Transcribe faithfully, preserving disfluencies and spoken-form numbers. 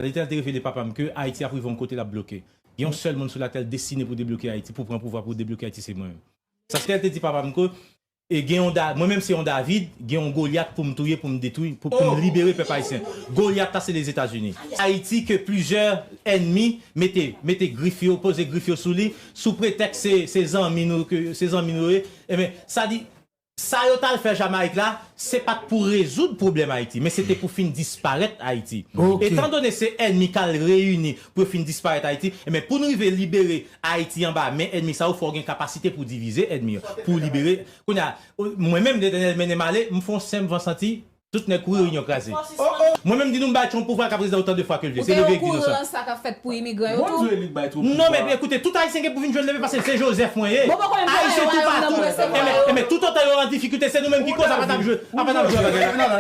Letènèl te revele papa m ke Ayiti ap rive yon kote l ap bloke. Gen yon sèl moun sou latè l destine pou debloke Ayiti, pou pran pouvwa, pou debloke Ayiti, se mwen menm. Sa Letènèl te di papa m ke e gen yon Da-, mwen menm se yon David, gen yon Golyat pou m touye, pou m detwi, pou, pou m libere pèp ayisyen. Golyat la se Lèzetazini. Ayiti ke plizyè ènmi mete, mete grif yo, poze grif yo sou li, sou pretèks se, se zanmi nou, ke se zanmi nou ye. Ebyen, sa di, sa yo t al fè Jamayik la, se pa t pou rezoud pwoblèm Ayiti, men se te pou fin disparèt Ayiti. Etandone se ènmi k al reyini pou yo fin disparèt Ayiti, ebyen, pou nou rive libere Ayiti anba men ènmi sa yo, fò w gen kapasite pou divize ènmi an, pou libere. Kounye a, mwen menm, Letènèl mennen m ale, m fè yon senp van santi, tout nèg kouri, reyinyon kraze. Mwen menm, di nou, m bay Trump pouvwa, ka prezidan otan de fwa ke l vle. Se leve ki di nou sa. Ou te okouran sa k ap fèt pou imigran yo tou? Non, men ekoute, tout Ayisyen gen pou vin jwenn leve, paske se Jozèf mwen ye. Ayisyen toupatou. Enben, enben, toutotan yo an difikilte, se nou menm ki koz, apa n ap jwe, apa n ap jwe bagay la.